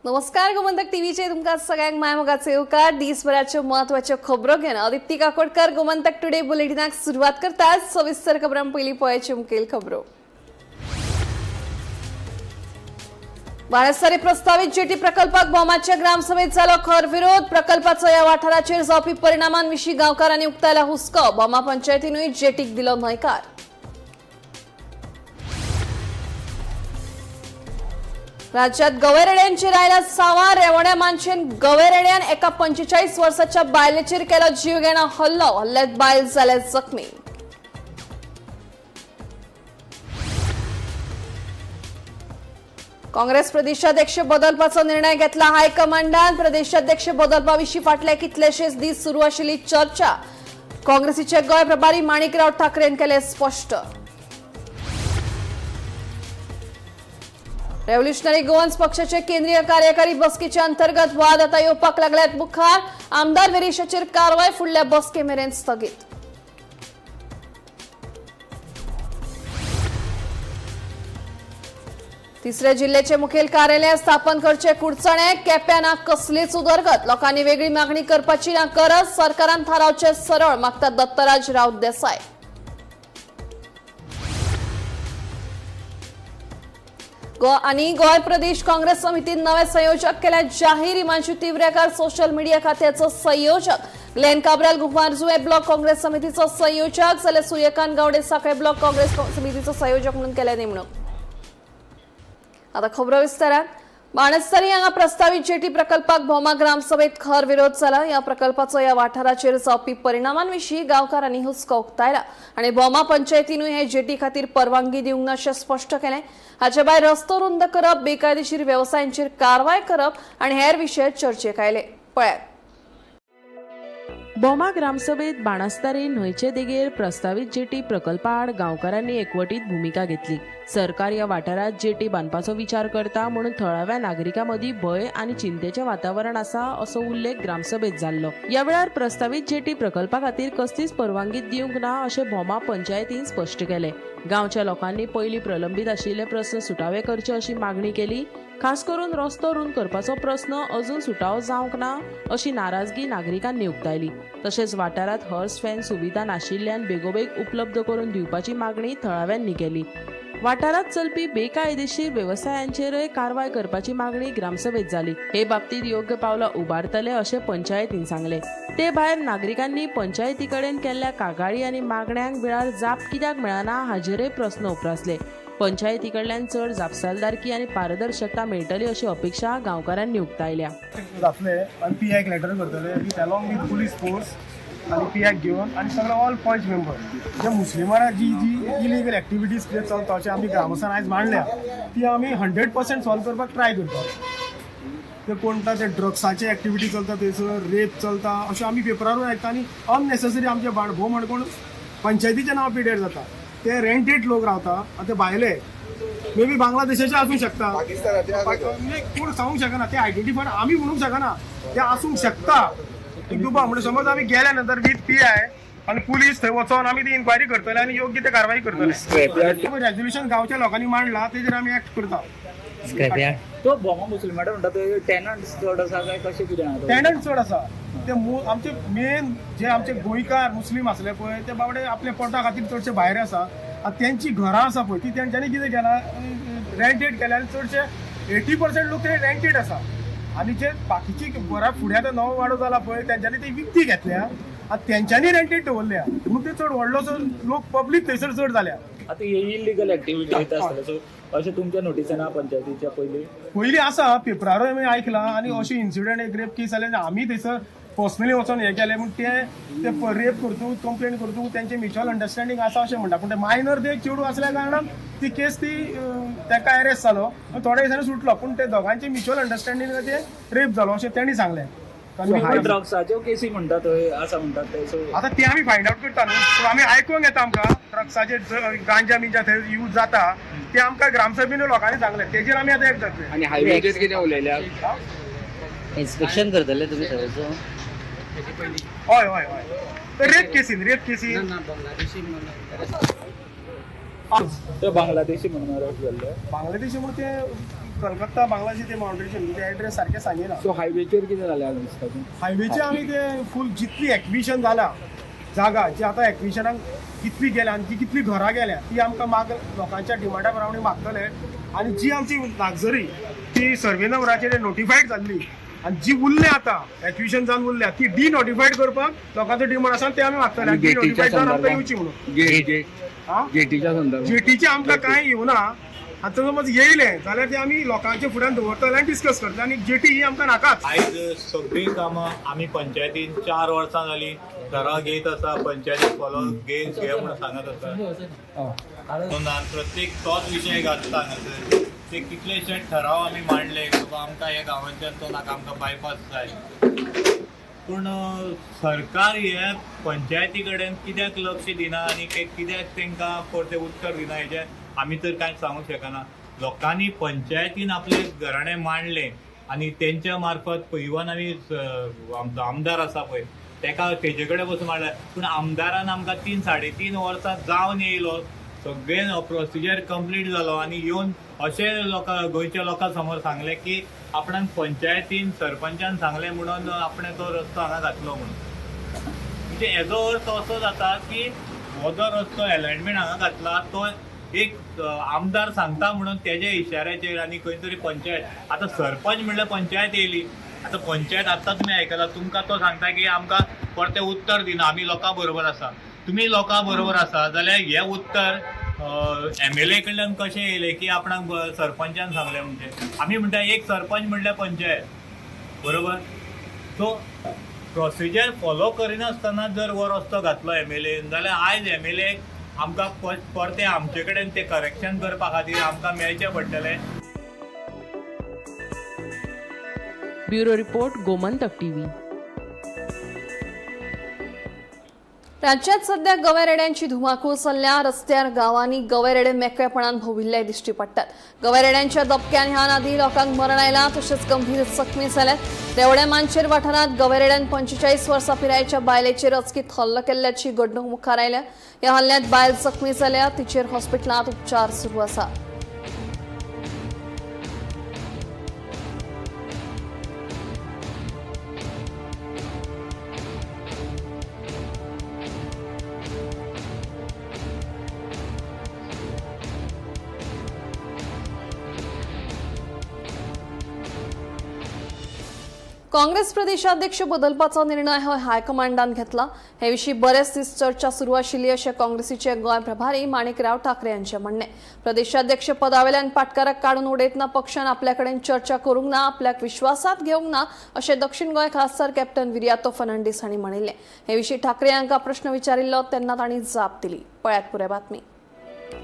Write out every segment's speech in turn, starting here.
नमस्कार, गोमंतक टीव्हीचे तुमकां सगळ्यांक मायमोगाचे येवकार. दिसभराच्यो म्हत्वाच्यो खबरो घेवन अदिती काकोडकर गोमंतक टुडे बुलेटिनाक सुरवात करतात. सविस्तर खबरां पयलीं पळयाच्यो मुखेल खबरो. बाळासाहेब प्रस्तावित जेटी प्रकल्पाक भोमाच्या ग्रामसभेत जालो खर विरोध. प्रकल्पाचो ह्या वाठाराचेर जावपी परिणामांविशीं गांवकारांनी उक्तायला हुस्को. भोमा पंचायतीनूय जेटीक दिलो न्हयकार. राज्यात गवेरेड्यांचेर आयला सांवार. रेवण्या मानशेन गवेरेड्यान एका 45 वर्साच्या बायलेचेर केलो जीवघेणा हल्लो. हल्ल्यात बायल जाल्या जखमी. काँग्रेस प्रदेशाध्यक्ष बदलपाचो निर्णय घेतला हायकमांडान. प्रदेशाध्यक्ष बदलपाविशीं फाटले कितलेशेच दीस सुरू आशिल्ली चर्चा काँग्रेसीचे गोंय प्रभारी माणिकराव ठाकरेन केले स्पश्ट. रेव्होल्युशनरी गोवन्स पक्षाचे केंद्रीय कार्यकारी बसकेच्या अंतर्गत वाद आता येवपाक लागल्यात मुखार. आमदार वेरेशाचेर कारवाय फुडल्या बसके मेरेन स्थगीत. तिसऱ्या जिल्ह्याचे मुखेल कार्यालय स्थापन करचे कुडचणे. केप्यां ना कसलीच उदरगत. लोकांनी वेगळी मागणी करपाची ना गरज. सरकारान थारावचे सरळ, मागता दत्तराज राऊत देसाय. आणि गोंय प्रदेश काँग्रेस समितीन नवे संयोजक केले जाहीर. हिमांशू तिवरेकर सोशल मीडिया खात्याचो संयोजक, ग्लेन काब्राल कुमारजुवे ब्लॉक काँग्रेस समितीचो संयोजक जाल्यार सूर्यकांत गावडे साखळे ब्लॉक काँग्रेस समितीचो संयोजक म्हणून केल्या नेमणूक. आता खबरो विस्तारान. बाणस्तारी हांगा प्रस्तावित जेटी प्रकल्पाक भोमा ग्रामसभेत खर विरोध जाला. ह्या प्रकल्पाचो ह्या वाठाराचेर जावपी परिणामांविशीं गांवकारांनी हुस्को उक्तायला आनी भोमा पंचायतीनूय हे जेटी खातीर परवानगी दिवंक ना अशें स्पश्ट केलें. हाचे भायर रस्तो रुंद करप, बेकायदेशीर वेवसायांचेर कारवाय करप आनी हेर विशय चर्चेक आयले. पळयात. बोमा ग्रामसभेत बाणस्तारी न्हंयचे देगेर प्रस्तावीत जेटी प्रकल्पा आड गांवकारांनी एकवटीत भुमिका घेतली. सरकार ह्या वाठारात जेटी बांदपाचो विचार करता म्हणून थळाव्या नागरिकां मदीं भंय आनी चिंतेचें वातावरण आसा असो उल्लेख ग्रामसभेत जाल्लो. ह्या वेळार प्रस्तावीत जेटी प्रकल्पा खातीर कसलीच परवानगी दिवंक ना अशें भोमा पंचायतीन स्पश्ट केलें. गांवच्या लोकांनी पयलीं प्रलंबीत आशिल्ले प्रस्न सुटावे करचे अशी मागणी केली. खास करून रस्तो रुंद करपाचो प्रस्न अजून सुटावो जावंक ना अशी नाराजगी नागरिकांनी उक्तायली. तशेंच वाठारांत हर्स फॅन सुविधा नाशिल्ल्यान बेगोबेग उपलब्ध करून दिवपाची मागणी थळाव्यांनी केली. वाठारांत चलपी बेकायदेशीर वेवसायांचेरय कारवाय करपाची मागणी ग्रामसभेत जाली. हे बाबतीत योग्य पावलां उबारतले अशें पंचायतीन सांगलें. ते भायर नागरिकांनी पंचायती कडेन केल्ल्या कागाळी आनी मागण्यांक वेळार जाप कित्याक मेळना हाचेरय प्रस्न उप्रासले. पंचायती कडल्यान चड जापसालदारकी आनी पारदर्शकता मेळटली अशी अपेक्षा गांवकारांनी उक्तायल्या. जातले आनी पी आयक लेटर करतले with along with police force आनी पी आयक घेवन आनी सगळे ऑल पंच मेंबर. जे मुस्लिमां जी जी इलिगल एक्टिविटीज कितें चलता अशें आमी ग्रामस्थान आयज मांडल्या, ती आमी 100% सॉल्व करपाक ट्राय करता. ते कोणता ते ड्रग्साचे एक्टिविटी चलता थंयसर, रेप चलता अशें आमी पेपरारूय आयकता आनी अननेसेसरी आमचे भोव म्हणकोण पंचायतीचें नांव पिड्यार जाता. ते रेंटेड लोक रावता आनी ते भायले मे बी बांगलादेशाचे आसूंक शकता, म्हणजे कोण सांगूंक शकना. ते आयडेंटिफाय आमी म्हणूंक शकना, ते आसूंक शकता. एक दुबाव म्हणजे समज आमी गेल्या नंतर विथ पी I आनी पुलीस थंय वचोन आमी ती इन्क्वायरी करतले आनी योग्य ते कारवाई करतले. रेजोल्युशन गांवच्या लोकांनी मांडला, तेजेर आमी एक्ट करता. तो भोमा मुसलमान म्हणटा ते टेनंट चड आसा काय कशें कितें आहा तो? टेनंट चड आसा. ते आमचे मेन जे आमचे गोंयकार मुस्लीम आसले पळय, ते बाबडे आपल्या पोटा खातीर चडशे भायर आसा आनी तेंची घरां आसा पळय, ती तेंच्यांनी कितें केलां, रेंटेड केल्या आनी चडशे 80% लोक ते रेंटेड आसा. आनी जे बाकीची घरां फुडें आतां नवो वाडो जाला पळय, तेंच्यांनी ती विकती घेतल्या आनी तेंच्यांनी रेंटेड दवरल्या, म्हणून ते चड व्हडलोसो लोक पब्लीक थंयसर चड जाल्या. आतां हे इलिगल एक्टिविटी येता आसतले, सो अशें तुमच्या नोटीसान पंचायतीच्या पयलीं? पयलीं आसा, पेपरारूय आमी आयकलां आनी अशें इन्सिडंट एक रेप केस जाले, आमी थंयसर पर्सनली वचोन हें केलें. पूण ते ते रेप करतू कंप्लेन करतू तेंचे म्युच्युअल अंडरस्टँडींग आसा अशें म्हणटा, पूण ते मायनर ते चेडूं आसल्या कारणान ती केस ती ताका अरेस्ट जालो आनी थोड्या दिसांनी सुटलो. पूण ते दोगांचे म्युच्युअल अंडरस्टँडींगाचेर रेप जालो अशें तेणी सांगलें. ड्रग्साच्यो केसी म्हणटा थंय आसा म्हणटात ते, सो आतां ते आमी फायंड आवट करता न्हू, पूण आमी आयकूंक येता आमकां ड्रग्साचे गांजा मिंजा थंय यूज जाता, ते आमकां ग्रामसभेन लोकांनी सांगलें, तेजेर आमी आतां एक जातले. आनी हायवेचेर कितें उलयल्या? इन्स्पेक्शन करतले तुमी थंयचो? हय हय हय, रेप केसीन, रेप केसीन. ते बांगलादेशी म्हणून अरेस्ट जाल्ले. बांगलादेशी म्हणून ते कलकत्ता बांगलादेश ते बाउंड्रीचेर, ते एड्रेस सारकें सांगिना. सो हायवेचेर कितें जालें दिसता? हायवेचे आमी ते फूल जितली एक्विशन जाला जागा, जी आतां एक्विशनाक कितली गेल्या आनी ती कितली घरां गेल्या ती आमकां माग लोकांच्या डिमांडा प्रमाणे मागतले. आनी जी आमची लागजरी ती सर्वे नंबराचेर नोटिफायड जाल्ली आनी जी उरल्या आतां एक्विशन जावन उरल्या ती डिनोटिफायड करपाक लोकांचो डिमांड आसा, ते आमी मागतले. गेटीच्या डिनोटिफायड जावन आमकां संदर्भात येवची म्हणून. गेट गेटीच्या संदर्भात जेटीचे आमकां कांय येवना. आतां समज येयलें जाल्यार ते आमी लोकांच्या फुड्यान दवरतले आनी डिस्कस करतले आनी जेटी ही आमकां नाकाच. आयज सगळीं कामां आमी पंचायतीन 4 वर्सां जालीं ठराव घेत आसा, पंचायतीक फॉलो घे घे म्हणून सांगत आसा. प्रत्येक तोच विशय घातता हांगासर. ते कितलेशे ठराव आमी मांडले, बाबा आमकां ह्या गांवांच्यान तो नाका, आमकां बायपास जाय. पूण सरकार हे पंचायती कडेन कित्याक लक्ष दिना आनी कित्याक तांकां परतें उत्तर दिना हेजें आमी तर कांय सांगूंक शकना. लोकांनी पंचायतीन आपलें घराणें मांडलें आनी तेंच्या मार्फत इवन आमी आमचो आमदार आसा पळय तेका तेजे कडेन पसून मांडलें, पूण आमदारान आमकां 3 साडे 3 वर्सां जावन येयलो, सगळें प्रोसिजर कंप्लीट जालो आनी येवन अशें लोकां गोंयच्या लोकां समोर सांगलें की आपणाक पंचायतीन सरपंचान सांगलें म्हणून आपणें तो रस्तो हांगा घातलो म्हणून. म्हणजे हेजो अर्थ असो जाता की हो जो रस्तो एलायनमेंट हांगा घातला तो एक आमदार सांगता म्हणून तेज्या इशाऱ्याचेर आनी खंय तरी पंचायत, आतां सरपंच म्हणल्यार पंचायत येयली, आतां पंचायत आतां तुमी आयकला, तुमकां तो सांगता की आमकां परतें उत्तर दिना, आमी लोकां बरोबर आसा. तुमी लोकां बरोबर आसा जाल्यार हें उत्तर एमएलए कडल्यान कशें येयलें की आपणाक सरपंचान सांगलें? म्हणजे आमी म्हणटा एक सरपंच म्हणल्यार पंचायत, बरोबर? सो प्रोसिजर फॉलो करिनासतना जर हो रस्तो घातलो एमएलएन जाल्यार आयज एमएलए आमकां परतें आमचे कडेन ते करेक्शन करपा खातीर आमकां मेळचें पडटलें. Bureau report, Gomantak TV. राज्यात सध्या गवे रेड्यांची धुमाकूळ चल्ल्या. रस्त्यार गांवांनी गवे रेडे मेकळेपणान भोविल्ले दिश्टी पडटात. गवे रेड्यांच्या दबक्यान ह्या आदीं लोकांक मरण आयलां, तशेंच गंभीर जखमी जाल्यात. देवळे मानशेर वाठारांत गवे रेड्यान 45 वर्सां पिरायेच्या बायलेचेर अचकीत हल्लो केल्ल्याची घडणूक मुखार आयल्या. ह्या हल्ल्यांत बायल जखमी जाल्या, तिचेर हॉस्पिटलांत उपचार सुरू आसा. काँग्रेस प्रदेशाध्यक्ष बदलपाचो निर्णय हो हायकमांडान घेतला. हे विशीं बरेच दीस चर्चा सुरू आशिल्ली अशें काँग्रेसीचे गोंय प्रभारी माणिकराव ठाकरे यांचें म्हणणें. प्रदेशाध्यक्ष पदावेल्यान पाटकाराक काडून उडयतना पक्षान आपल्या कडेन चर्चा करूंक ना, आपल्याक विश्वासात घेवंक ना अशें दक्षिण गोंय खासदार कॅप्टन विरियातो फर्नांडीस हांणी म्हणिल्लें. हे विशीं ठाकरे हांकां प्रश्न विचारिल्लो तेन्ना तांणी जाप दिली. पळयात पुराय बातमी.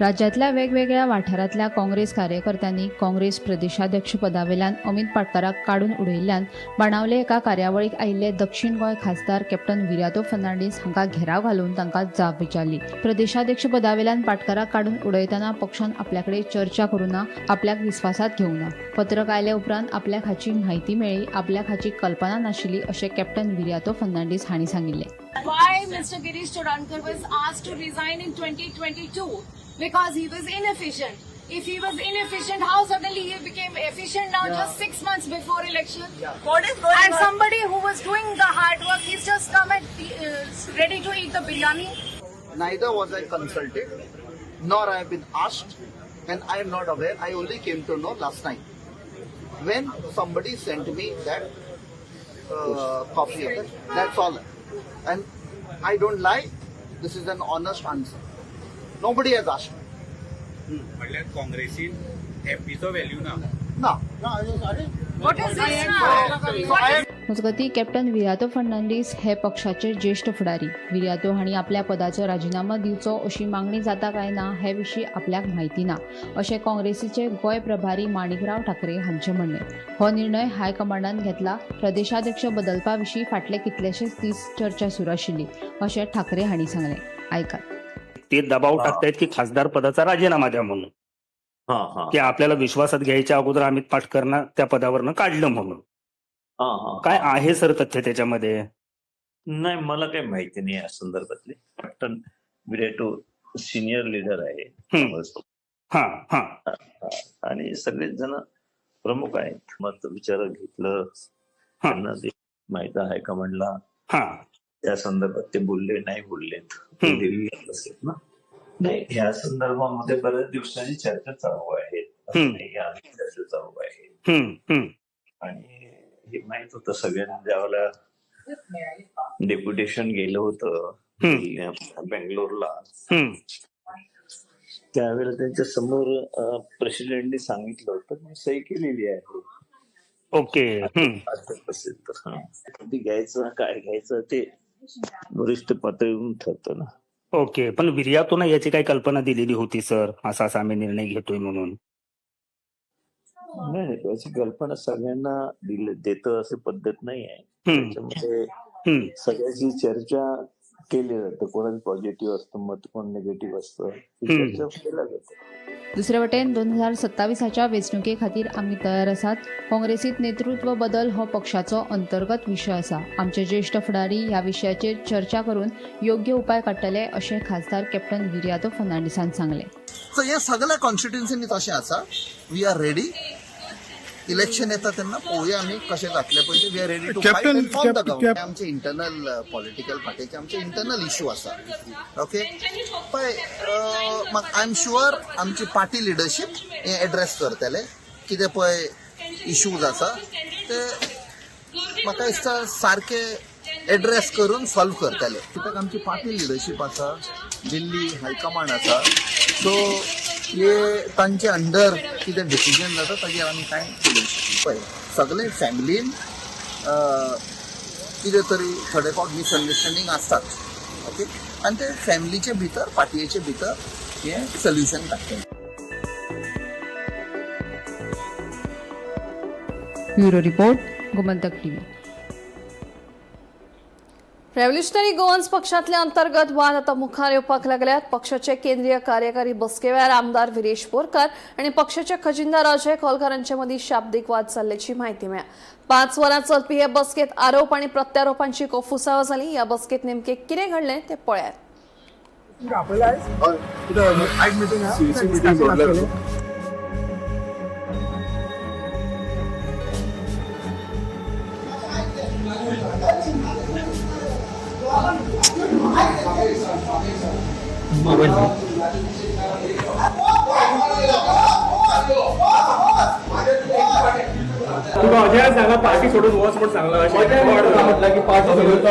राज्यांतल्या वेगवेगळ्या वाठारांतल्या काँग्रेस कार्यकर्त्यांनी काँग्रेस प्रदेशाध्यक्ष पदावेल्यान अमित पाटकाराक काडून उडयिल्ल्यान बाणावले एका कार्यावळीक आयिल्ले दक्षिण गोंय खासदार कॅप्टन विरियातो फर्नांडीस हांकां घेराव घालून तांकां जाप विचारली. प्रदेशाध्यक्ष पदावेल्यान पाटकाराक काडून उडयतना पक्षान आपल्याकडे चर्चा करूं ना, आपल्याक विस्वासात घेवंक ना. पत्रक आयले उपरांत आपल्याक हाची म्हायती मेळ्ळी, आपल्याक हाची कल्पना नाशिल्ली अशें कॅप्टन विरियातो फर्नांडीस हांणी सांगिल्लें. Why Mr. Girish Chodankar was asked to resign in 2022? Because he was inefficient. If he was inefficient, how suddenly he became efficient now just 6 months before election? Yeah. What is going And on? Somebody who was doing the hard work, he's just come and ready to eat the biryani. Neither was I consulted, nor I have been asked, and I am not aware. I only came to know last night when somebody sent me that copy of it. That's all. And I don't lie. This is an honest answer. Nobody has asked me. म्हणल्यार काँग्रेसीन एफपीचो value ना. No. What is this now? मजगतीं, captain Viriato Fernandes हे पक्षाचे ज्येश्ठ फुडारी. विरियातो हांणी आपल्या पदाचो राजिनामो दिवचो अशी मागणी जाता काय ना हे विशीं आपल्याक म्हायती ना अशें काँग्रेसीचे गोंय प्रभारी माणिकराव ठाकरे हांचें म्हणणें. हो निर्णय हायकमांडान घेतला. प्रदेशाध्यक्ष बदलपा विशीं फाटले कितलेशेच दीस चर्चा सुरू आशिल्ली अशें ठाकरे हांणी सांगलें. आयकात. ते दबाव टाकतायत की खासदार पदाचा राजीनामा द्या म्हणून, की आपल्याला विश्वासात घ्यायच्या अगोदर अमित पाटकरांना त्या पदावरनं काढलं म्हणून. काय आहे सर तथ्य त्याच्यामध्ये? नाही, मला काही माहिती नाही या संदर्भातली. कॅप्टन विरेटो सिनियर लीडर आहे आणि सगळेच जण प्रमुख आहेत. मत विचारात घेतलं त्यांना, ते माहित आहे हायकमांडला. त्या संदर्भात ते बोलले नाही बोललेत, ते दिल्लीला असेल ना. नाही, ह्या संदर्भामध्ये बऱ्याच दिवसांची चर्चा चालू आहे, असं नाही, आधी चर्चा चालू आहे. आणि हे माहित होतं सगळ्यांना, ज्यावेळेला डेप्युटेशन गेलं होतं बेंगलोरला, त्यावेळेला त्यांच्या समोर प्रेसिडेंटनी सांगितलं होतं, मी सही केलेली आहे. असेल तर कधी घ्यायचं काय घ्यायचं ते वरिष्ठ पातळीवरून ठरतं ना. ओके, पण विर्यातोनं याची काही कल्पना दिलेली होती सर, असा असा आम्ही निर्णय घेतोय म्हणून? नाही, त्याची कल्पना सगळ्यांना दिले देतं अशी पद्धत नाही आहे. त्याच्यामध्ये सगळ्याची चर्चा केली जाते. कोणाचं पॉझिटिव्ह असतं मत, कोण निगेटिव्ह असतं, ती चर्चा केल्या जाते. दुसरे वटेन 2027च्या वेंचणुके खातीर आमी तयार आसात. काँग्रेसीत नेतृत्व बदल हो पक्षाचो अंतर्गत विशय आसा. आमचे ज्येष्ठ फुडारी ह्या विशयाचेर चर्चा करून योग्य उपाय काडटले अशें खासदार कॅप्टन विरियातो फर्नांडीसान सांगलें. सो हे सगळ्या कॉन्स्टिट्युन्सीनी तशें आसा. We are ready. Election येता तेन्ना पळोवया आमी कशें जातलें पळय तें. We are ready to fight and form the government. आमचे इंटरनल पॉलिटिकल पार्टीचे आमचे इंटरनल इशू आसा. ओके, पळय, I am sure आमची पार्टी लिडरशीप हें एड्रेस करतले. कितें पळय इशूज आसा ते म्हाका दिसता सारके एड्रेस करून सॉल्व करतले. कित्याक आमची पार्टी लिडरशीप आसा, दिल्ली हायकमांड आसा, सो हे तांचे अंडर कितें डिसिजन जाता ताजेर आमी कांय उलोवंक शकना. पळय, सगळे फॅमिलीन कितें तरी थोडे फावट मिसअंडरस्टँडींग आसतात. ओके, आनी ते फॅमिलीचे भितर, पार्टयेचे भितर हें सोल्युशन काडटले. Bureau report, Gomantak TV. Revolutionary Goans पक्षातले अंतर्गत वाद आता मुखार येवपाक लागल्यात. पक्षाचे केंद्रीय कार्यकारी बसके वेळार आमदार विरेश बोरकार आनी पक्षाचे खजिनदार अजय खोलकार हांचे मदीं शाब्दीक वाद जाल्ल्याची म्हायती मेळ्ळ्या. 5 वरां चलपी हे बसकेत आरोप आनी प्रत्यारोपांची कोफुसाव जाली. ह्या बसकेत नेमके कितें घडलें तें पळयात. तुका अजय सांगा पार्टी सोडून वच म्हण सांगला, अशें म्हटलं की पार्टी सोडून वच.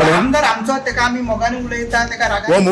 आमदार आमचो तेका आमी मोगान उलयता, तेका रागान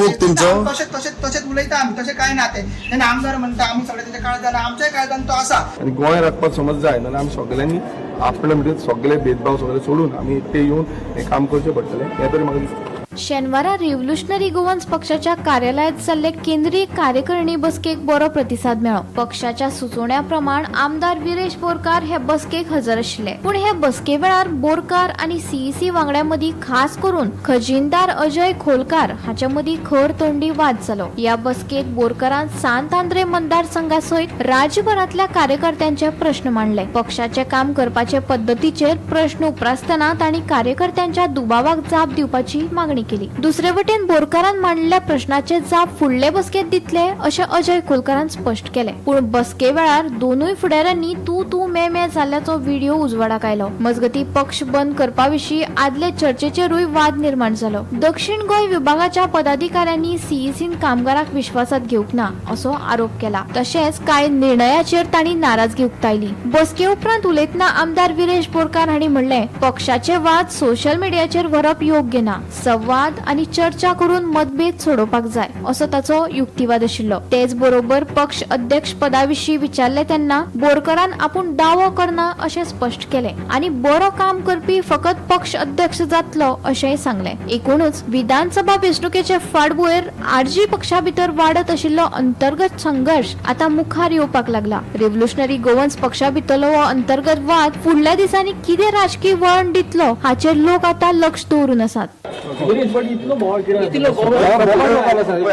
तशें तशें तशेंच उलयता आमी, तशें कांय ना तें. तेन्ना आमदार म्हणटा आमी सगळे तेच्या काळजान, आमच्याय काळजान तो आसा. आनी गोंय राखपाक समज जाय नाल्यार आमी सगळ्यांनी आपले म्हणजे सगळे भेदभाव सगळे सोडून आमी ते येवन हें काम करचें पडटलें, हें तरी म्हाका दिसता. शेनवारा रेव्होल्युशनरी गोवन्स पक्षाच्या कार्यालयात जाल्ले केंद्रीय कार्यकारिणी बसकेक बरो प्रतिसाद मेळ्ळो. पक्षाच्या सुचोवण्या प्रमाण आमदार विरेश बोरकार हे बसकेक हजर आशिल्ले. पूण हे बसके वेळार बोरकार आनी सीईसी वांगड्यां मदीं खास करून खजिनदार अजय खोलकार हाचे मदीं खर तोंडी वाद जालो. ह्या बसकेक बोरकारान सांत आंद्रे मतदारसंघा सयत राज्यभरांतल्या कार्यकर्त्यांचे प्रश्न मांडले. पक्षाचे काम करपाचे पद्दतीचेर प्रश्न उप्रासतना तांणी कार्यकर्त्यांच्या दुबावाक जाप दिवपाची मागणी मागणी केली. दुसरे वटेन बोरकारान मांडलेल्या प्रश्नाचे जाप फुडले बसकेत दितले अशें अजय खोलकारान स्पश्ट केले. पूण बसके वेळार दोनूय फुडाऱ्यांनी तू तू मे मे जाल्ल्याचो व्हिडिओ उजवाडाक आयलो. मजगती पक्ष बंद करपा विशीं आदले चर्चेचेरूय वाद निर्माण जालो. दक्षिण गोंय विभागाच्या पदाधिकाऱ्यांनी सीईसीन कामगाराक विश्वासात घेवंक ना असो आरोप केला. तशेंच कांय निर्णयाचेर तांणी नाराजगी उक्तायली. बसके उपरांत उलयतना आमदार विरेश बोरकार हांणी म्हणलें, पक्षाचे वाद सोशल मिडियाचेर व्हरप योग्य ना. संवाद आनी चर्चा करून मतभेद सोडोवपाक जाय असो ताचो युक्तिवाद आशिल्लो. तेच बरोबर पक्ष अध्यक्ष पदाविशीं विचारले तेन्ना बोरकारान आपूण दावो करना अशें स्पश्ट केलें आनी बरो काम करपी फकत पक्ष अध्यक्ष जातलो अशेंय सांगलें. एकूणच विधानसभा वेंचणुकेचे फाटभुंयेर आरजी पक्षा भितर वाडत आशिल्लो अंतर्गत संघर्ष आता मुखार येवपाक लागला. रेव्होल्युशनरी गोवन्स पक्षा भितरलो हो अंतर्गत वाद फुडल्या दिसांनी कितें राजकीय वळण दितलो हाचेर लोक आता लक्ष दवरून आसात.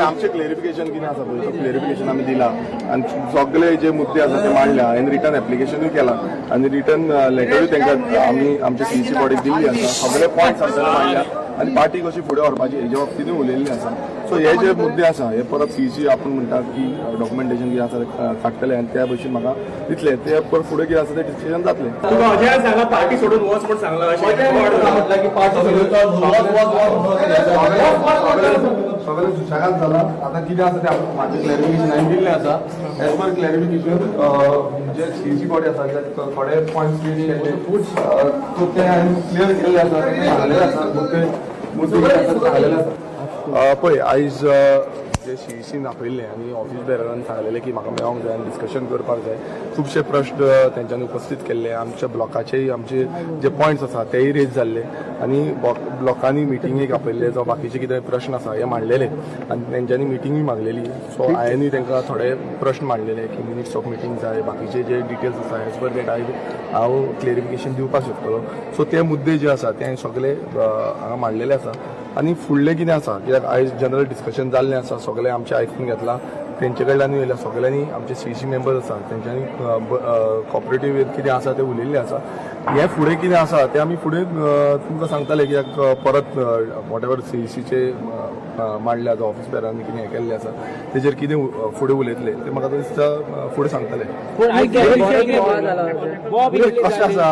आमचें क्लेरिफिकेशन कितें आसा पळय, क्लेरिफिकेशन आमी दिला आनी सगळे जे मुद्दे आसा ते मांडल्या. हांवें रिटर्न एप्लिकेशनूय केला आनी रिटर्न लेटरूय तांकां आमी आमच्या सीईसी बॉडीक दिल्ली आसा. सगळे पॉयंट्स आमच्यानी मांडल्या आनी पार्टी कशी फुडें व्हरपाची हेजे बाबतींतूय उलयल्ली आसा. सो हे जे मुद्दे आसा हे परत सीईसी आपूण म्हणटा की डॉक्युमेंटेशन कितें आसा ते काडटले आनी त्या भशेन म्हाका दितले. ते परत फुडें कितें आसा तें डिसिजन जातलें. सांगला पार्टी सोडून वच म्हूण सांगला. सगळें सुशेगाद जाला. आतां कितें आसा तें म्हाजें क्लॅरिफिकेशन हांवें दिल्लें आसा. एज पर क्लॅरिफिकेशन जे सीईसी बॉडी आसा कित्याक थोडे पॉयंट्स रेज केल्ले सो ते हांवें क्लियर केल्ले आसा, तेंकां सांगलेलें आसा, मुद्दे मुद्दे कितें आसा ते सांगलेले आसा. पळय आयज जे सीईसीन आपयल्लें आनी ऑफीस बेररान सांगलेलें की म्हाका मेळोंक जाय आनी डिस्कशन करपाक जाय. खुबशे प्रश्न तेंच्यांनी उपस्थीत केल्ले. आमच्या ब्लॉकाचेय आमचे जे पॉयंट्स आसा तेय रेज जाल्ले आनी ब्लॉकांनी मिटिंगेक आपयल्ले, जावं बाकीचे कितें प्रश्न आसा हे मांडलेले आनी तेंच्यांनी मिटिंगूय मागलेली. सो हांवेंनूय तांकां थोडे प्रश्न मांडलेले की मिनिट्स ऑफ मिटींग जाय, बाकीचे जे डिटेल्स आसा एज पर that हांव क्लेरिफिकेशन दिवपाक शकतलो. सो ते मुद्दे जे आसा ते हांवें सगळे हांगा मांडलेले आसा आनी फुडलें कितें आसा कित्याक आयज जनरल डिस्कशन जाल्लें आसा, सगळें आमचें आयकून घेतलां तेंचे कडल्यानूय येयल्या. सगळ्यांनी आमचे सीईसी मेंबर्स आसा तेंच्यांनी कॉपरेटीव कितें आसा तें उलयल्लें आसा. हें फुडें कितें आसा तें आमी फुडें तुमकां सांगतले कित्याक परत what ever सीईसीचे मांडल्या जावं ऑफीस बेरांनी कितें हें केल्लें आसा तेजेर कितें फुडें उलयतले तें म्हाका दिसता फुडें सांगतले. कशें आसा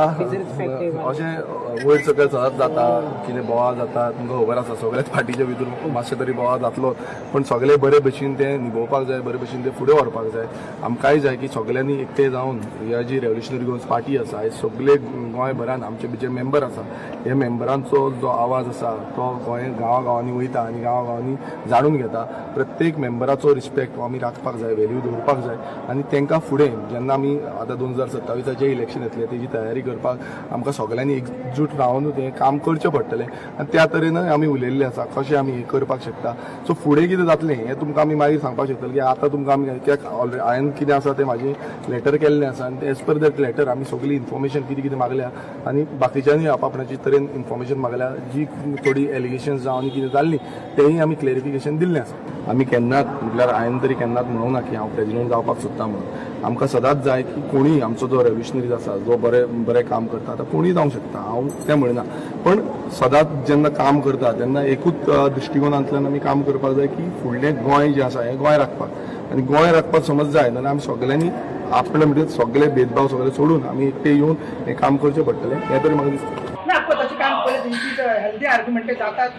अशें वयर सकयल सदांच जाता, कितें बोवाळ जाता तुमकां खबर आसा. सगळ्याच पार्टीच्या भितर मातशें तरी बोवाळ जातलो, पूण सगळे बरे भशेन तें निभोवपाक जाय, बरे भशेन तें फुडें व्हरपाक जाय. आमकांय जाय की सगळ्यांनी एकटे जावन ह्या जी रेव्होल्युशनरी गोवन्स पार्टी आसा हे सगळे गोंयभरान आमचे जे मेंबर आसा हे मेंबरांचो जो आवाज आसा तो गोंय गांवागांवांनी वयता आनी गांवागांवांनी जाणून घेता. प्रत्येक मेंबराचो रिस्पेक्ट आमी राखपाक जाय, व्हॅल्यू दवरपाक जाय आनी तांकां फुडें जेन्ना आमी आतां 2027 इलेक्शन येतलें तेजी तयारी करपाक आमकां सगळ्यांनी एकजूट रावन तें काम करचें पडटलें आनी त्या तरेन आमी उलयल्लें आसा कशें आमी हें करपाक शकता. सो फुडें कितें जातलें हें तुमकां आमी मागीर सांगपाक शकतले की आतां तुमकां आमी कित्याक ऑलरेडी हांवें कितें आसा तें म्हाजें लेटर केल्लें आसा आनी एज पर that letter आमी सगळी इन्फॉर्मेशन कितें कितें मागल्या आनी बाकीच्यांनी आपणाची तरेन इन्फॉर्मेशन मागल्या. जी थोडी एलिगेशन्स जावं आनी कितें जाल्लीं तेंय आमी क्लेरिफिकेशन दिल्लें आसा. आमी केन्नाच म्हटल्यार हांवें तरी केन्नाच म्हणूंक ना की हांव प्रेजिडेंट जावपाक सोदता म्हणून. आमकां सदांच जाय की कोणूय आमचो जो रेव्होल्युशनरीज आसा जो बरें बरें काम करता आतां कोणूय जावंक शकता, हांव तें म्हणना, पण सदांच जेन्ना काम करता तेन्ना एकूच दृश्टिकोनांतल्यान आमी काम करपाक जाय की फुडलें गोंय जें आसा हें गोंय राखपाक आनी गोंय राखपाक समज जाय जाल्यार आमी सगळ्यांनी आपले म्हणजे सगळे भेदभाव सगळे सोडून आमी एकटे येवन हें काम करचें पडटलें हें तरी म्हाका दिसता. ना पळय तशें काम पळय तेंची हेल्दी आर्ग्युमेंट जातात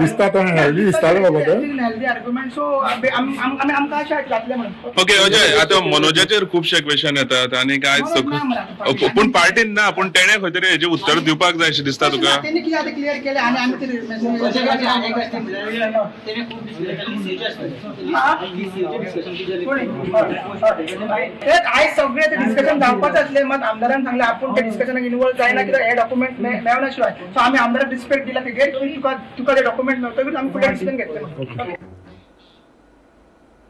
दिसता तो हेल्दी दिसतालें बाबा तें. Healthy argument. सो आमी आमकां अशें जातलें म्हणून. ओके अजय, आतां मनोजाचेर खुबशे क्वेश्चन येतात आनी काय पूण पार्टीन ना, पूण तेणें खंय तरी हेजें उत्तर दिवपाक जाय अशें दिसता तुका? तेणी कितें आतां क्लियर केलें आनी आमी ते आयज सगळें ते डिस्कशन जावपाचें आसलें. मात आमदारान सांगलें आपूण ते डिस्कशनाक इनवॉल्व जायना कित्याक हे डॉक्युमेंट मेळना शिवाय. सो आमी आमदाराक रिस्पेक्ट दिला की तुका तुका ते डॉक्युमेंट मेळटकीच आमी फुडलें डिसिजन घेतले.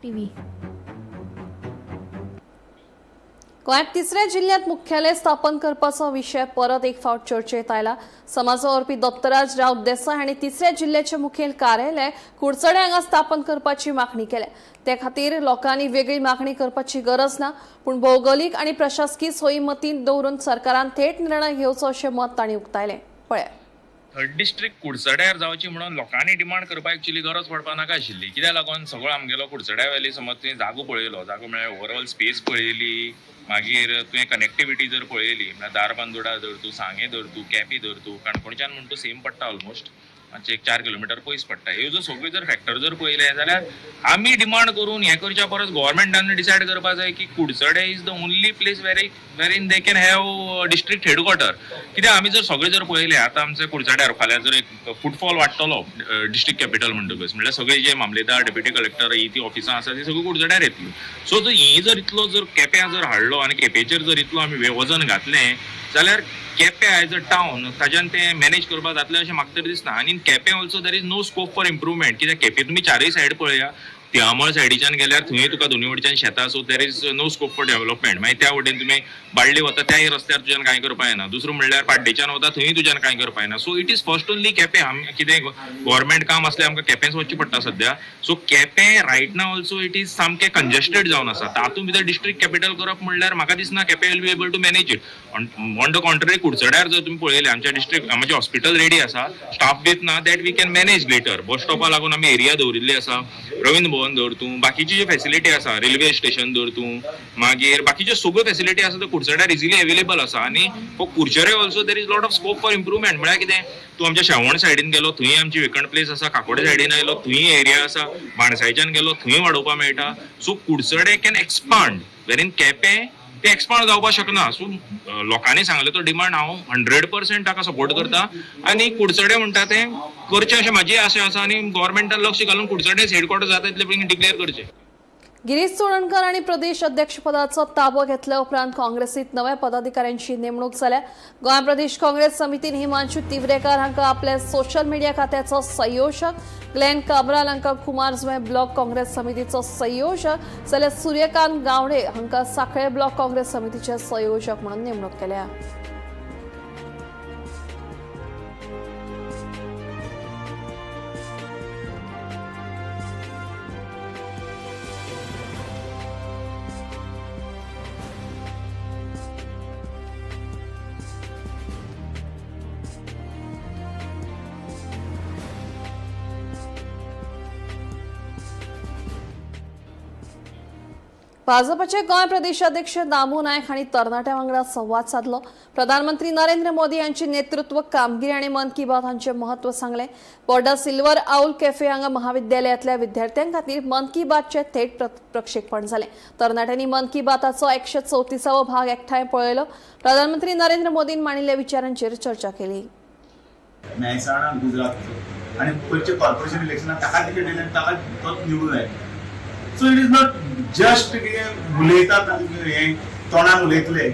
टीव्ही गोंयांत तिसऱ्या जिल्ह्यांत मुख्यालय स्थापन करपाचो विशय परत एक फावट चर्चेत आयला. समाज वावुरपी दत्तराज राव देसाय हांणी तिसऱ्या जिल्ह्याचें मुखेल कार्यालय कुडचडें हांगा स्थापन करपाची मागणी केल्या. ते खातीर लोकांनी वेगळी मागणी करपाची गरज ना, पूण भौगोलीक आनी प्रशासकी सोयी मतींत दवरून सरकारान थेट निर्णय घेवचो अशें मत तांणी उक्तायलें. पळया. थर्ड डिस्ट्रिक्ट कुडचड्यार जावची म्हणून लोकांनी डिमांड करपाक एक्चुअली गरज पडपाक नाका आशिल्ली. कित्याक लागून सगळो आमगेलो कुडचड्या वेली समज तुवें जागो पळयलो, जागो म्हळ्यार ओवरऑल स्पेस पळयली, मागीर तुवें कनेक्टिविटी जर पळयली म्हळ्यार धारबांदोडा धर तूं, सांगें धर तूं, केपी धर तूं, काणकोणच्यान म्हण तूं सेम पडटा ऑलमोस्ट, मातशें एक 4 किलोमिटर पयस पडटा. ह्यो जर सगळ्यो जर फॅक्टर जर पळयले जाल्यार आमी डिमांड करून हें करच्या परस गोवोरमेंटान डिसायड करपाक जाय की Curchorem is the only place wherein they can have district headquarter. कित्याक आमी जर सगळे जर पळयले आतां आमचे कुडचड्यार फाल्यां जर एक फुटफॉल वाडटलो डिस्ट्रिक्ट कॅपिटल म्हणटकच, म्हणल्यार सगळे जे मामलेदार, डेप्युटी कलेक्टर, ही ती ऑफिसां आसा ती सगळीं कुडचड्यार येतली. सो जर ही जर इतलो जर केप्यां जर हाडलो आनी केपेचेर जर इतलो आमी वजन घातलें जाल्यार केपें एज अ टावन ताज्यान तें मॅनेज करपाक जातलें अशें म्हाका तरी दिसना. आनी Quepem also there is no scope for improvement, कित्याक केपें तुमी चारय सायड पळया, तिळामळ सायडीच्यान गेल्यार थंय तुका दोनूय वटेच्यान शेतां, so there is no scope for development. मागीर त्या वटेन तुमी बाळ्ळी वता त्याय रस्त्यार तुज्यान कांय करपाक येना, दुसरो म्हणल्यार पाड्डेच्यान वता थंय तुज्यान कांय करपाक येना. So it is first only Quepem. आमी कितें गव्हर्मेंट काम आसलें आमकां केपेंच वचचें पडटा सद्या. So Quepem right now also it is सामकें कंजेस्टेड जावन आसा. तातूंत भितर डिस्ट्रिक्ट कॅपिटल करप म्हणल्यार म्हाका दिसना Quepem will be able to manage it. On the contrary कुडचड्यार जर तुमी पळयलें आमच्या डिस्ट्रिक्ट आमचें हॉस्पिटल रेडी आसा, स्टाफ बीत ना, that we can manage later. बस स्टॉपा लागून आमी एरिया दवरिल्ली आसा, रवींद्र भवन धर तूं, बाकीची जी फॅसिलिटी आसा, रेल्वे स्टेशन धर तूं, मागीर बाकीच्यो सगळ्यो फॅसिलिटी आसा त्यो कुडचड्यार इजिली अवेलेबल आसा. आनी for Curchorem also there is lot of scope for improvement. म्हळ्यार कितें, तूं आमच्या शेवण सायडीन गेलो थंय आमची वेकंट प्लेस आसा, काकोडे सायडीन आयलो थंय एरिया आसा, बाणसायच्यान गेलो थंय वाडोवपाक मेळटा. So Curchorem can expand wherein Quepem ते एक्सपांड जावपाक शकना. सो लोकांनी सांगलें तो डिमांड हांव 100% ताका सपोर्ट करता आनी कुडचडे म्हणटा तें करचें अशें म्हाजी आशा आसा आनी गव्हर्मेंटान लक्ष घालून कुडचडेच हेडक्वॉर्टर जाता इतले बेगीन डिक्लेअर करचें. गिरीश चोडणकर आनी प्रदेश अध्यक्षपदाचो ताबो घेतल्या उपरांत काँग्रेसीत नव्या पदाधिकाऱ्यांची नेमणूक जाल्या. गोंय प्रदेश काँग्रेस समितीन हिमांशु तिवरेकर हांकां आपल्या सोशल मिडिया खात्याचो संयोजक, ग्लेन काब्राल हांकां कुमारजुंवें ब्लॉक काँग्रेस समितीचो संयोजक जाल्यार सूर्यकांत गावडे हांकां सांखळे ब्लॉक काँग्रेस समितीचे संयोजक म्हणून नेमणूक केल्या. भाजपचे गोंय प्रदेशाध्यक्ष दामू नायक हांणी तरणाट्यां वांगडा संवाद सादलो. प्रधानमंत्री नरेंद्र मोदी यांची नेतृत्व कामगिरी आनी मन की बात हांचें म्हत्व सांगलें. बोर्डा सिल्वर आउल कॅफे हांगा महाविद्यालयांतल्या विद्यार्थ्यां खातीर मन की बातचें थेट प्रक्षेपण जालें. तरणाट्यांनी मन की बाताचो 134वो भाग एकठांय पळयलो. प्रधानमंत्री नरेंद्र मोदीन मांडिल्ल्या विचारांचेर चर्चा केली. मेहसाणा गुजरात आनी पयरचे कॉर्पोरेशन इलेक्शनाक ताका तिकेट दिलें आनी ताका तो निवडून आयलो. So it is not just कितें उलयतात हें तोंडान उलयतले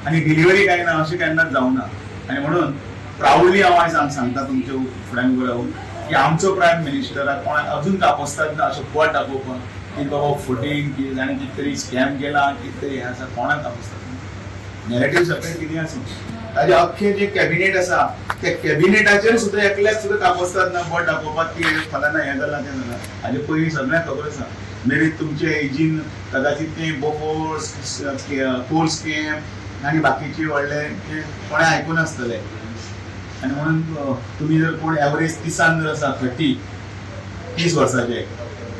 आनी डिलिव्हरी कांय ना अशें केन्नाच जावना. आनी म्हणून प्रावडली हांव आयज सांगता तुमच्या फुड्यान उबो रावन की आमचो प्रायम मिनिस्टराक कोणाक अजून कापोस्ताद ना अशें बोट दाखोवपाक की बाबा फटींग की ताणें कितें तरी स्कॅम केला कितें तरी हें आसा, कोणाक कापोस्ताद ना. नॅरेटीव सगळें कितें आसूं, ताजें अख्खें जें कॅबिनेट आसा त्या कॅबिनेटाचेर सुद्दां एकल्याक सुद्दां कापोस्ताद ना बोट दाखोवपाक की फलाना हें जालां तें जालां. हाजे पयलीं सगळ्यांक खबर आसा. मे बी तुमचे एजीन कदाचित तें बोफोर्स कोर स्कॅम आनी बाकीचे व्हडले कोणें आयकून आसतले. आनी म्हणून तुमी जर कोण एवरेज 30 जर आसा 30 वर्साचे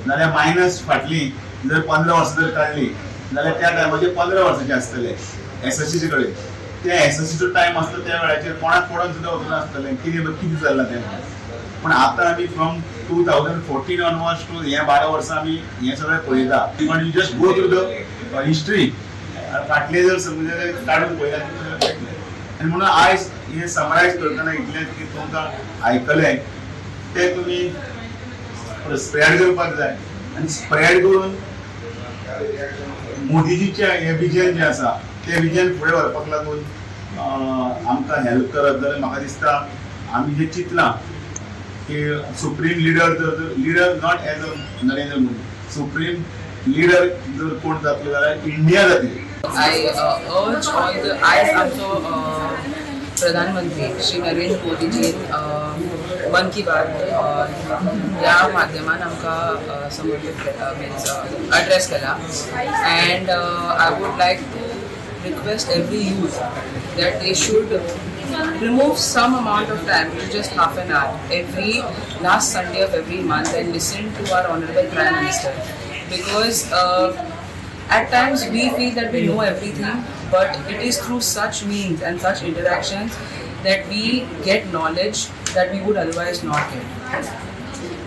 जाल्यार मायनस फाटली जर 15 वर्सां जर काडली जाल्यार त्या टायमाचेर 15 वर्साचे आसतले एसएससीचे कडेन. त्या एसएससीचो टायम आसता त्या वेळाचेर कोणाक पडोन सुद्दां वचून आसतलें कितें कितें चल्लां तें. पूण आतां आमी फ्रॉम 2014 ऑनवर्ड्स टू हे 12 वर्सां आमी हें सगळें पळयता. पण you just go through the history फाटले जर समज काडून पळयता. आनी म्हणून आयज हें समरायज करतना इतलें की तुमकां आयकलें तें तुमी स्प्रेड करपाक जाय आनी स्प्रेड करून मोदीजीचें हें विजन जें आसा तें विजन फुडें व्हरपाक लागून आमकां हेल्प करत जाल्यार म्हाका दिसता आमी जें चिंतलां की सुप्रीम लिडर जर leader not as a Narendra Modi, supreme leader जर कोण जातलो जाल्यार इंडिया जातली. I urge all the आयज आमचो प्रधानमंत्री श्री नरेंद्र मोदीजीन मन की बात ह्या माध्यमान आमकां संबोधीत मिन्स एड्रेस केला. And I would like to request every youth that they should remove some amount of time, which is just half an hour, every last Sunday of every month and listen to our Honorable Prime Minister. Because at times we feel that we know everything, but it is through such means and such interactions that we get knowledge that we would otherwise not get.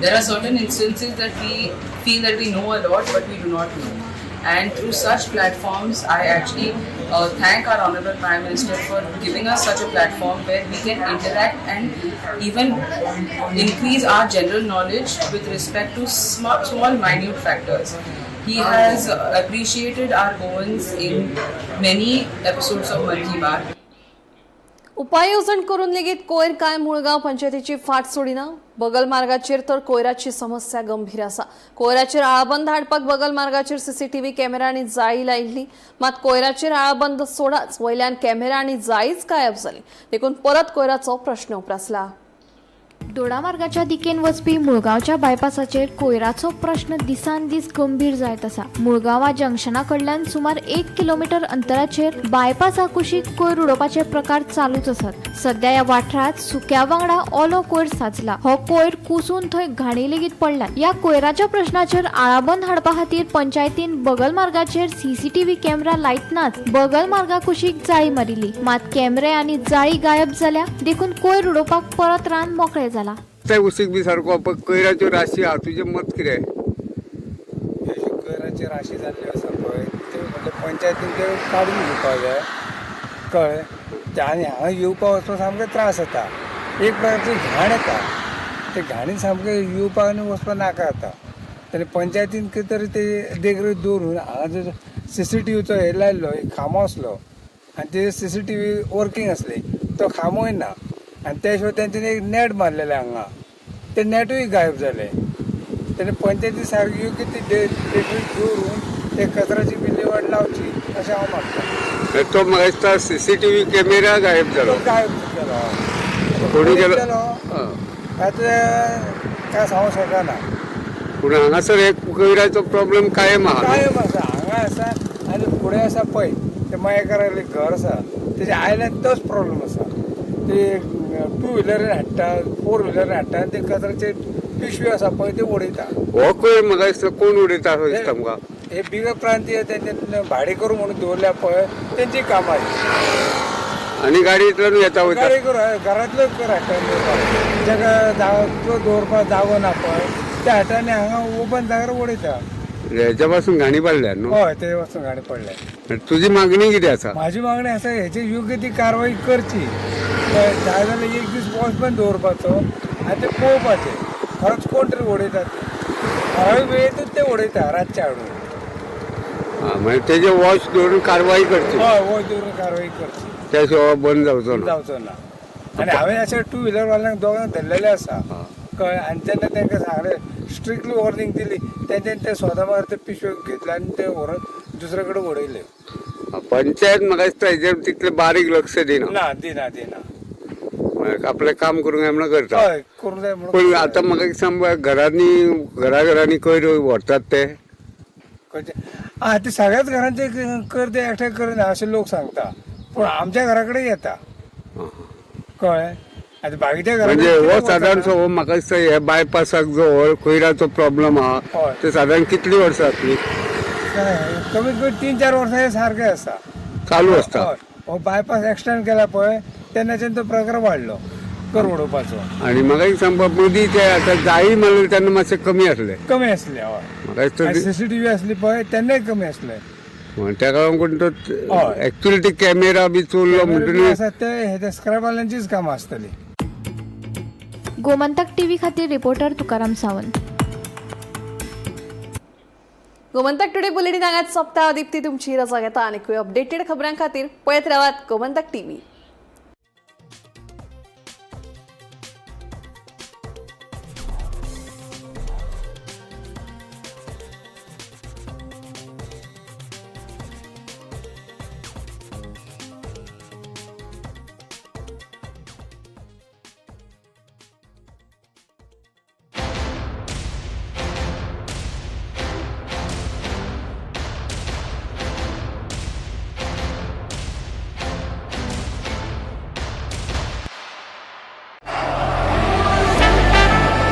There are certain instances that we feel that we know a lot, but we do not know. And through such platforms, I actually thank our Honorable Prime Minister for giving us such a platform where we can interact and even increase our general knowledge with respect to small, small minute factors. He has appreciated our Goans in many episodes of Man Ki Baat. उपाय येवजण करून लेगीत कोयर काय मुळगांव पंचायतीची फाट सोडिना. बगल मार्गाचेर तर कोयराची समस्या गंभीर आसा. कोयराचेर आळाबंद हाडपाक बगल मार्गाचेर सीसीटीव्ही कॅमेरा आनी जाळी लायिल्ली, मात कोयराचेर आळाबंद सोडाच वयल्यान कॅमेरा आनी जाळीच गायब जाली, देखून परत कोयराचो प्रश्न उप्रासला. दोडामार्गाच्या दिकेन वचपी मुळगांवच्या बायपासाचेर कोयराचो प्रश्न दिसान दीस गंभीर जायत आसा. मुळगांवा जंक्शना कडल्यान सुमार 1 किलोमीटर अंतराचेर बायपासा कुशीक कोयर उडोवपाचे प्रकार चालूच आसात. सध्या ह्या वाठारांत सुक्या वांगडा ओलो कोयर साचला. हो कोयर कुसून थंय घाणी लेगीत पडल्या. ह्या कोयराच्या प्रश्नाचेर आळाबंद हाडपा खातीर पंचायतीन बगल मार्गाचेर सीसीटीव्ही कॅमेरा लायतनाच बगल मार्गा कुशीक जाळी मारिल्ली, मात कॅमेरे आनी जाळी गायब जाल्या, देखून कोयर उडोवपाक परत रान मोकळें जाला. ते उशीक बी सारको कोयराच्यो राशी आहा, तुजें मत कितें? ह्यो कोयराची राशी जाल्ल्यो आसा पळय, त्यो म्हणल्यार पंचायतीन त्यो काडून घेवपाक जाय, कळ्ळें? ते आनी हांगा येवपा वचपाक सामके त्रास जाता. एक प्रकारची घाण येता. ते घाणीन सामकें येवपाक आनी वचपाक नाका जाता. आनी पंचायतीन कितें तरी ते देखरेख दवरून हांगा जो सीसीटीव्हीचो हे लायल्लो एक खांबो आसलो आनी ते सीसीटीव्ही वर्कींग आसली, तो खांबोय ना. आनी त्या शिवाय तेंच्यांनी एक नेट मारलेलें हांगा, ते नेटूय गायब जालें. तेन्ना पंचायती सारकी योग्य ती देखरेख दवरून ते कचऱ्याची विल्हेवाट लावची अशें हांव मागता. तो म्हाका दिसता सीसीटीव्ही कॅमेरा गायब जालो. गायब जालो. कोणी केलो? केलो आतां काय सांगूंक शकना. पूण हांगासर एक कोयराचो प्रॉब्लेम कायम आहा न्हू? कायम आसा. हांगा आसा आनी फुडें आसा पळय, ते मयेकारालें घर आसा, तेज्या आयल्यान तोच प्रॉब्लेम आसा. ते टू व्हिलरीन हाडटा, फोर व्हिलरीन हाडटा आनी ते कचऱ्याचे पिशवी आसा पळय, ते उडयता. हो कोयर म्हाका दिसता कोण उडयता असो दिसता म्हाका. हे बिगर प्रांतीय तेंचे भाडे करून म्हणून दवरल्या पळय, तेंची कामां. आनी गाडयेंतल्यान येता वयता. गाडी करून घरांतलो कोयर हाडटा. जाका जागो दवरपाक जागो ना पळय, त्या हाडटा आनी हांगा ओपन जाग्यार उडयता. हेच्या पासून घाणी पडल्या न्हू? हय, ते वचून घाणी पडल्या. तुजी मागणी कितें आसा? माझी मागणी आसा, हेची योग्य ती कारवाई करची. जाय जाल्यार एक दीस वॉचमॅन दवरपाचो आनी ते पळोवपाचें खरोच कोण तरी उडयतात. ठरावीक वेळेंतूच ते उडयता रातचे हाडून. मागीर तेजे वॉच दवरून कारवाई करची. हय, वॉच दवरून कारवाई करची. त्या शिवाय बंद जावचो ना. जावचो ना. आनी हांवें अशें टू व्हिलरवाल्यांक दोगांक धरलेले आसा, कळ्ळें? आनी तेन्ना तांकां सांगलें, स्ट्रिक्टली वॉर्निंग दिली. तेंच्यांनी ते स्वता मागीर ते पिशव्यो घेतले आनी ते व्हरून दुसरे कडेन उडयले. पंचायत म्हाका दिसता हेजेर तितलें बारीक लक्ष दिना. ना, दिना, दिना. आपलें काम करूंक जाय म्हणून करता. हय, करूंक जाय म्हणून. पूण आतां म्हाका एक सांग, घरांनी घरा घरांनी कोयर व्हरतात ते? खंयचे आं ते सगळ्याच घरांचे कर ते एकठांय करिना अशें लोक सांगता, पूण आमच्या घरा कडेन येता, कळ्ळें? आतां बाकीच्या घरा म्हणजे हो सादारणसो हो म्हाका दिसता हे बायपासाक जो हो कोयराचो प्रॉब्लम आहा, ते सादारण कितली वर्सां जातली? कमीत कमी 3-4 वर्सां हे सारकें आसा. चालू आसता. हय. हो बायपास एक्सटेंड केला पळय, तेन्नाच्यान तो प्रकार वाडलो कर उडोवपाचो. आनी म्हाका एक सांगपा, मदीं ते आतां जाळी मारले तेन्ना मातशें कमी आसलें. कमी आसले, हय. म्हाका दिसता सीसीटीव्ही आसली पळय, तेन्नाय कमी आसले. तेका लागून तो एक्चुअली ते कॅमेरा बी चोरलो म्हणटकीर आसा ते हे स्क्रॅपवाल्यांचीच कामां आसतली. गोमंतक टीव्ही खातीर reporter Tukaram Sawant. Gomantak today bulletin हांगाच सोंपता. दीप्ती तुमची रजा घेता. आनी अपडेटेड खबरां खातीर पळयत रावात गोमंतक टीव्ही.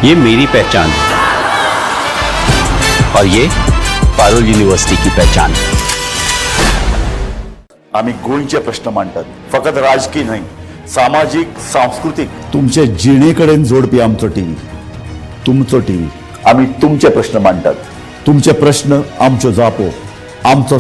ये मेरी पहचान और ये पारुल यूनिवर्सिटी की पहचान। आम्ही गोंयचे प्रश्न मांडटात, फकत राजकीय न्हय, सामाजीक, सांस्कृतीक, तुमचे जिणे कडेन जोडपी आमचो टीव्ही, तुमचो टीव्ही। आम्ही तुमचे प्रश्न मांडटात, तुमचे प्रश्न आमच्यो जापो, आमचो